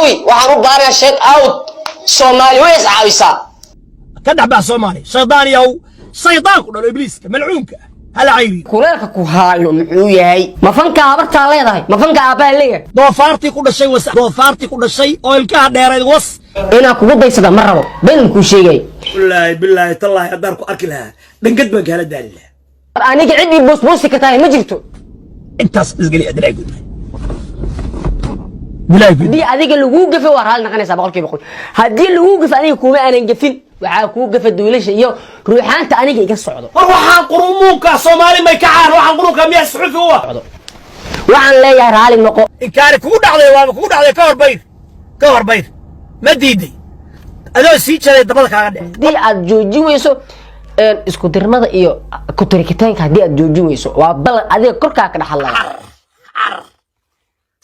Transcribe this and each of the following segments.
Caawi, waxaan u baahanahay shout out. Soomaali way is caawisaa. Ka dhex bax Soomaali, shaydaan yahow, shaydaan ku dhalo, ibliiska malcuunka hala cayriyo. Kuleelka ku haayo muxuu yahay? Ma fanka habartaa leedahay? Ma fanka aabbaha leeyahay? Doofaartii ku dhashay was, doofaartii ku dhashay oo ilkaha dheerayd was. Inaan kugu daysada ma rabo, been kuu sheegay. Wallaahi, billaahi, tallaahi, haddaan ku arki lahaa dhangad baan kaala daali lahaa. Aniga ciddii boosboosi ka tahay ma jirto. Intaas isgeli adilaa gudmay bilaahi gudmay. Haddii adiga laguu gafe, waa raalli noqonaysaa 100%. Haddii laguu gafe, aniga kuma aanan gafin, waxaa kuu gafa duulasha iyo ruuxaanta aniga iga socdo. War waxaan qurumuunka Soomaali may kacaan, waxaan qurunka miyaa suxufi u ah? Waxaan leeyahay raalli noqo. Inkaari kugu dhacday, waaba kugu dhacday. Ka hor bayr, ka hor bayr, ma diiday adoo sii jaray dabada kaaga dhec. Haddii aad joojin weyso isku dirmada iyo ku-tirikitaanka, haddii aad joojin weyso, waa ballan adiga korkaa ka dhaxalaya.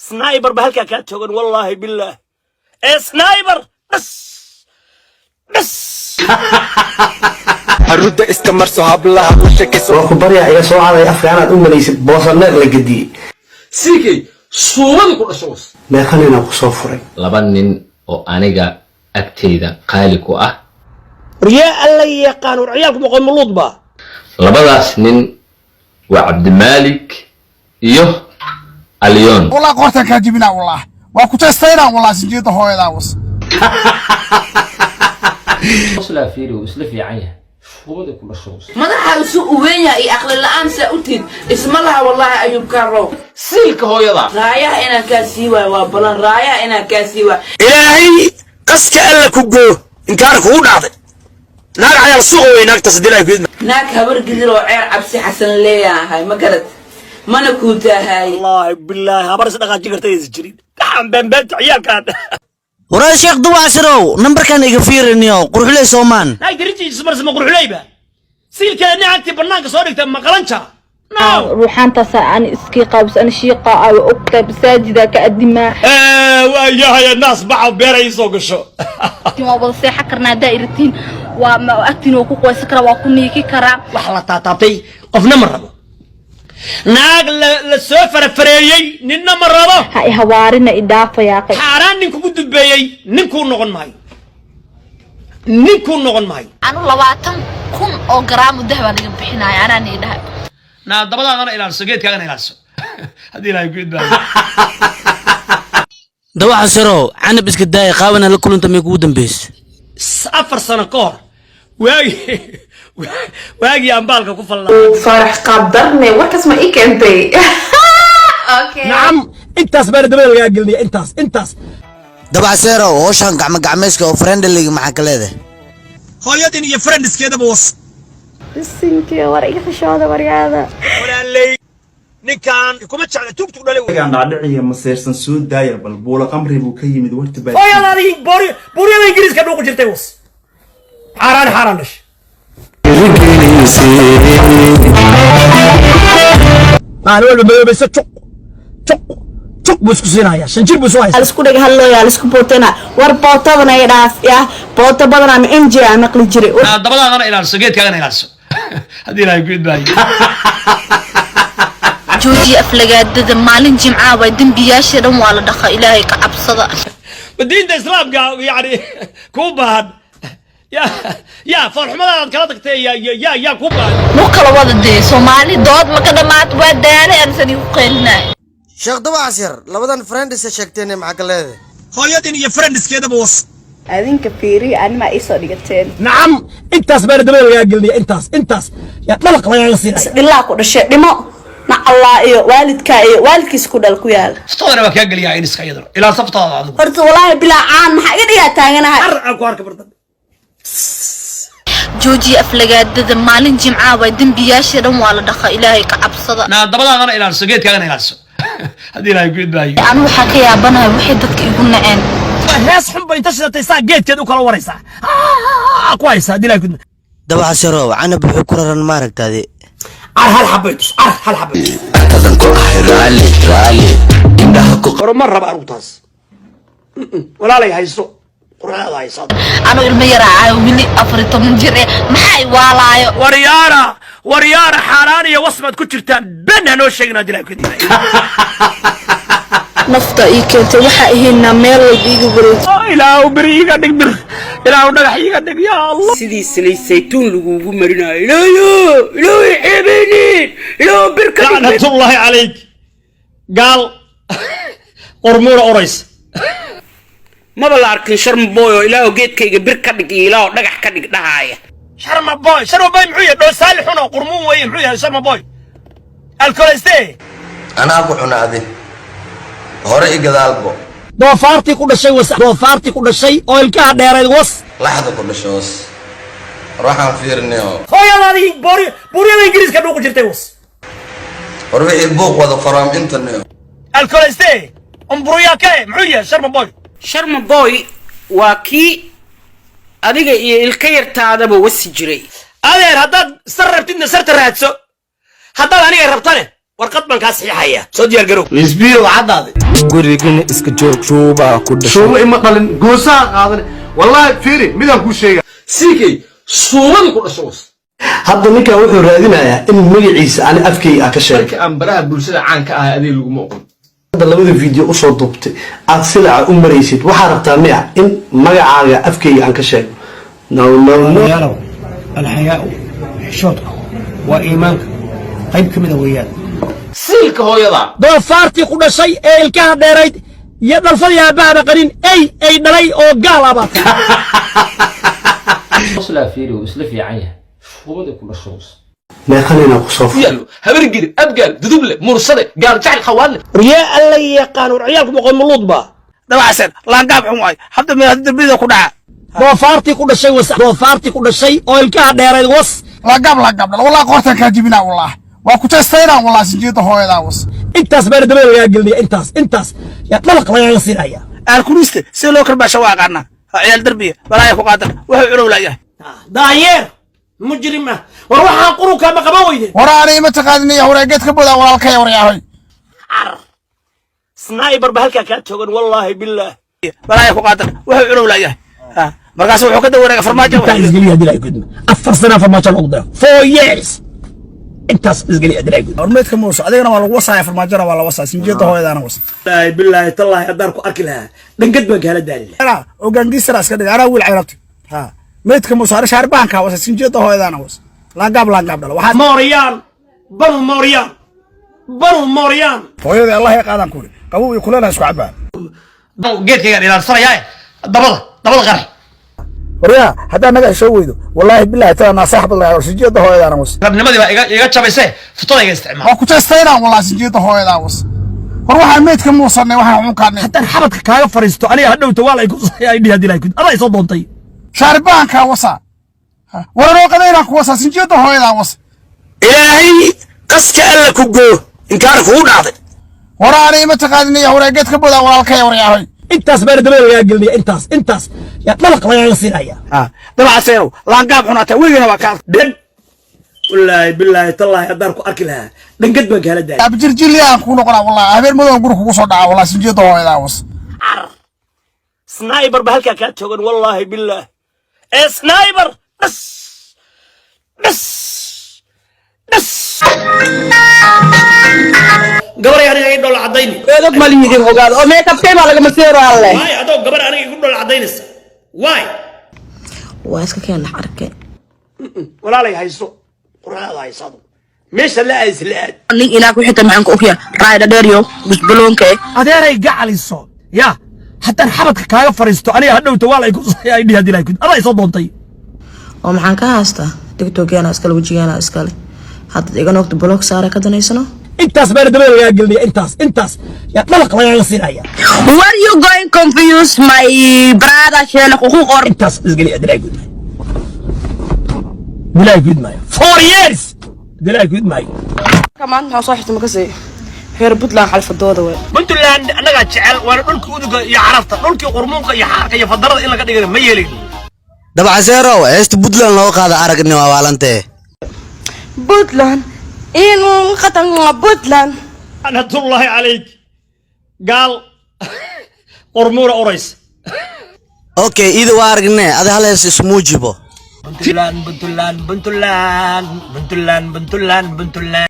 Sniper ba halkaa kaa toogan, wallaahi billaah, ee sniper dhas dhas. Xarunta iska marso, hablaha u sheekayso. Waa ku baryaa, iga soo caday afka anaad u malaysid boosaneer la gediyey. Siikay suumadii ku dhasho was. Meeqa ninaa ku soo furay? Laba nin oo aniga agteyda qaali ku ah. Waryaa, Alla yaqaan, war ciyaalku maqon muluud baa. Labadaas nin waa Cabdimaalik iyo Alyon. Wallah qoortaan kaa jibinaa, wallah waa ku testaynaa, wallah sinjeeda hooyadaa was. Qoslaa, fiiri, wuu isla fiican yahay, shuumadii ku dhasho was. Madaxa isu uweyn yahay iyo aqli la'aan saa u tiid isma laha, wallaahi. Ayuub Karow. Siilka hooyada. Raayaha inaan kaa sii waayo waa balan, raayaha inaan kaa sii waayo. Ilaahay qaska Alla ku goo, inkaar kugu dhacday, naag cayaal suuqa wey naagtaas dilaa ku. Naag habar gidir oo ceer Cabsi Xasan leeyahay, ma garad mana kuu taahaay. Wallaahi billaahi, habar is dhaqaaji karta aysan jirin, gaxan beenbeenta ciyaalkaan. Waraa Sheekh Duwacsirow, nambarkan iga fiiriniyo, quruxley soomaan. Naagta rinjiisa marse ma quruxleyba? Siilkeeda nicagtii bannaanka soo dhigta ma qalanja? No. Ruuxaantaas aan iskii qaabis, ana shiiqa aa ogtahay, masaajida ka adimaa. Waa yahay naas baxa beera ii soo gasho. Waa wada seexan karnaa haddaa iratiin, waa agtiin, waa ku qoysan karaa, waa ku niiki karaa. Wax la taataabtay qofna ma rabo, naag la soo farafareeyey ninna ma rabo. Ha i hawaarina, i dhaafayaaqay. Xaaraan nin kugu dubeeyey ninkuu noqon maayo, ninkuu noqon maayo. Anu 20,000 oo garaamu dahbaa laga bixinaya, anaa nii dhahay. Naa dabadaadana ilaalso, geedkaagana ilaalso, haddii Ilaahay ku idbaayo. Dawaxasirow, Canab iska daaya, qaabana la kulanta may kugu dambaysa? 4 sano ka hor, waagii aan baalka ku fallaa. Farax qaabdarne, warkaas ma ii keentay? Okay. Nacam, intaas baana dabada lagaa gelinaya, intaas. Dabacseerow, howshan gacmo gacmayska oo friendlyga maxaa ka leedahay? Hooyadin iyo friendskeedaba was. Bisinkiyo, war iga xishooda, waryaada. Walaaley, ninkaan kuma jecla, tugtug dhalay. Dhaadhiciya maseersan soo daaya, bal buula qamri buu ka yimid warti baa. Hooyadaadii buuryada Ingiriiska dhuuqi jirtay was, xaaraan xaaraan dhashay. Maalin walba madoobaysa, juq juq juq buu isku siinayaa, 5 jir buu isu haystaa. Alisku dhaga hadlooya, alisku bootena, war bootadana i dhaaf ya, booto badan ama mj aa maqli jiray. Dabadaadana ilaalso, geedkaagana ilaalso, haddii Ilaahay ku idbaayo. Joojiya aflagaadada, maalin jimcaa waa, dembiyaasha dhan waa la dhaqa, Ilaahay ka cabsada. Ma diinta Islaamka yani kuu baahan ya ya foolxumadaadaad kala tagtay ya kuu baahan? Mu kala wada dee, Soomaali dood ma ka dhamaat, waa daalay ansan igu qeylinay. Sheekh Dabacsir, labadan friends sheegteen maxaa ka leedahay? Hooyadin iyo friendskeedaba was. Adinka fiiriya, animaa iisoo dhigateen. Nacam, intaas baana dabada lagaa gelinaya, intaas yaa dhalaq lagaaga siinaya. Dhilaa ku dhashay, dhimo nacallaa iyo waalidkaa iyo waalidkiis ku dhal ku yaal. Saftadana waa kaa geliyaa iniska iyaduna ilaa saftaada adigu. Horta walaahi bilaa caan maxaa iga dhigaa taaganahay. Ar aan ku arka bardan. Joojiya aflagaadada, maalin jimcaa waa, dembiyaasha dhan waa la dhaqa, Ilaahay ka cabsada. Naa dabadaadana ilaalso, geedkaagana ilaalso, haddii Ilaahay ku idbaayo. Anu waxaa ka yaabanahay waxay dadka igu naceen. Hees xun ba inta shidatay saa geedkeed u kala waraysaa ku haysaa, haddii Ilaahay ku idbaayo. Dabacaserow, Canab wuxuu ku raran maaragtaadi. Car hal xabay tus, car hal xabay tus. Tadan ku ahay raali raali indhaha ku. Hore ma raba anugu taas, walaalay hayso, quruxdaada hayso. Anu ilmo yaraacayo wili, 14 jir eh, maxaa i waalaayo? Waryaara, waryaara, xaaraan iyo wasbaad ku jirtaan, ben ha noo sheegin, haddii Ilaahay ku idbaayo. Nafta ii keentay waxaa ahaynaa meel walba iga wareeg. Ilaahu beri iga dhig, bir Ilaahu dhagax iga dhig, ya Allah. Sidii saliid saytuun laguugu marinayo, Ilaayo, Ilaahay ceebeynin, Ilaahu bir ka dhig. Lacnatullaahi calayk, gaal qormuuna orays. Maba la arkin Sharma Boy oo "Ilaahu geedkayga bir ka dhig" iyo "Ilaahu dhagax ka dhig" dhahaaya. Sharma Boy, Sharma Boy muxuu yahay? Dhoo saalixun oo qurmuun weeye. Muxuu yahay Sharma Boy? Alkoleste. Anaa ku cunaade hore i gadaalbo. Doofaartii ku dhashay was, doofaartii ku dhashay oo ilkaha dheerayd was. Laxda ku dhasho was. War waxaan fiirinayo. Hooyadaadii buuryada Ingiriiska dhuuqi jirtay was. War wixii buuq wada faraam intanayo. Alkoleste umburiyake muxuu yahay Sharma Boy? Sharma Boy waa kii adiga iyo ilka yartaadaba wasi jiray. Adeer, haddaad sar rabtidna sarta raadso, haddaad aniga rabtane warqad baan kaa saxiixaya, soo diyaar garow. Isbiyo caddaade. Gurigana iska joog, shuubaa ku dhashay. Shuubo ima dhalin, goosaha qaadan. Wallaahi fiiri, midaan kuu sheega. Sikay suumadii ku dhasho was. Hadda ninkan wuxuu raadinayaa in magaciisa ani afkayga ah ka sheego. Marka aan baraha bulshada caanka ahay, adiga laguma oqon. Hadda labada video usoo duubtay aad silaca u maraysid, waxaa rabtaa miya in magacaaga afkayga aan ka sheego? No, no, no. Yaalow, alxayaau, xishoodku waa iimaanka qayb ka mida weeyaan. Siilka hooyada. Doofaartii ku dhashay ee ilkaha dheerayd iyo dhalfadii aabahaba qanin ey ay dhalay oo gaal ah baa. Qoslaa fiiri, wuu isla fiican yahay. Shuubadii ku dhasho was. Meeqanina kusoo ku yaallo Habargiri, Abgaal, Duduble, Mursade, Gaal Jacel, Khawaadle. Yaa Alla yaqaan, war ciyaalku boqol muluud baa. Dabacsan laangaab xun waay, hadda meel darbida ku dhaca. Doofaartii ku dhashay was, doofaartii ku dhashay oo ilkaha dheerayd was. Laangaab, laangaab dhal, wallah qoortan kaa jibinaa, wallah waa ku testaynaa, wallah sinjeeda hooyadaa was. Intaas baana dabada lagaa gelinaya, intaas intaas yaa dhalaq lagaaga siinaya. Aalkuliste sida loo karbaasha waa aqaanaa. Ciyaal darbiya balaaya ku qaadan, wuxuu cunow laayahay. Daayeer mujrim ah, war waxaan qurunka ma qaban weyde. War ani ima taqaadinaya, hore geed ka bodaa walaalkaya, waryahoy. Sniper ba halkaa kaa toogan, wallaahi billaah. Balaaya ku qaadan, wuxuu cunow laayahay. Markaas wuxuu ka dawareega Farmaajo. Intaa isgeliya dilaa gudma, 4 sana Farmaajo loogu dara, 4 years intaas isgeliya dilaa gudma. Hormeedka muuse, adigana waa lagu wasaaya, Farmaajona waa la wasaa, sinjeeda hooyadaana was. Wallaahi billaahi tallaahi, haddaan ku arki lahaa dhangad baan kaala daali lahaa. Oo gaangiisara iska dhigay, anaa wiil cayrabti ha meydka muuse ari shaarbaanka wasa, sinjeeda hooyadaana was, laangaab, laangaab dhalo waxaa. Mooriyaan, banu mooriyaan, banu mooriyaan. Hooyadii Allah ya qaadaan kuuri, qabow iyo kuleel ha isku cabaa. Geedkaygaan ilaalsanayaa, dabada dabada qarx. Waryaa, haddaa naga heshoo weydo, wallaahi billahi tada naasax badlaa, sinjeeda hooyadaana was. Rabnimadii baa iga jabayse, futada iga isticmaal. Waa ku testaynaa, wallah sinjeeda hooyadaa was. War waxaa meydka muusanay, waxaa xunkaanay. Haddaan xabadka kaaga fariisto aniga hadhowta waa la ay dhihi hadii lahayd adaa isoo doontay. Shaarbaanka wasa, waranoo qadaynaan ku wasaa, sinjeeda hooyadaa was. Ilaahay qaska Alla ku goo, inkaar kugu dhacday. War ani ima taqaadinaya, hore geed ka bodaa walaalkaya, waryahoy. Intaas baana dabada lagaa gelinaya, intaas intaas yaa dhalaq lagaaga siinaya. Dabacaseenow, laangaab xunaata weligana waa kaa. Dhan wallaahi billaahi tallaahi, haddaan ku arki lahaa dhangad baan kaala daali. Abjirjiliyaan kuu noqonaa, wallah habeen madow guri kugu soo dhaca, wallah sinjeeda hooyadaa was. Sniper ba halkaa kaa toogan, wallaahi billaah, ee sniper dhas dhas dhas. Gabaray aniga ii dhoola caddayni. Eedad malihidin ogaado oo meekabkay baa lagama seero alle. Waay, adoo gabar aniga igu dhoola caddaynaysa, waay. Waa iska keen dhex arkay. Walaalay, hayso quruxdaada, hayso adu meesha la aadis la aad. Nin ilaa ku xita maxaan ku ogyaa raayda dheeryo gusbaloonka. Adeeray gacaliso, ya haddaan xabadka kaaga fariisto aniga hadhowta waa la ay dhihi hadii lahayd adaa isoo doontay. Oo maxaan ka haystaa? TikTokgeena iskale, wejigeena iskale, haddaad iga noogto block saara ka danaysano. Intaas baana dabada lagaa gelinaya, intaas intaas yaa dhalaq lagaaga siinaya. What you going confuse my brother sheele kuku qor. Intaas isgeliya dilaa guud maayo, dilaa guud maayo, 4 years dilaa guud maayo. Maanta maxaa soo xirtay? Makasii reer Puntland xalfadooda wey. Puntland annagaa jecel, waana dhulkii uduga iyo carafta, dhulkii qurmuunka iyo xaarka iyo fadarada in laga dhigana ma yeelin. Dabcaseerow, heesta Puntland loo qaada aragni waa waalantee. Puntland inuu qatan Puntland. Lacnatullaahi calayk, gaal qurmuuna urays. Okay, ida waa aragne, adi hal hees ismuujibo. Puntland, Puntland, Puntland, Puntland, Puntland, Puntland.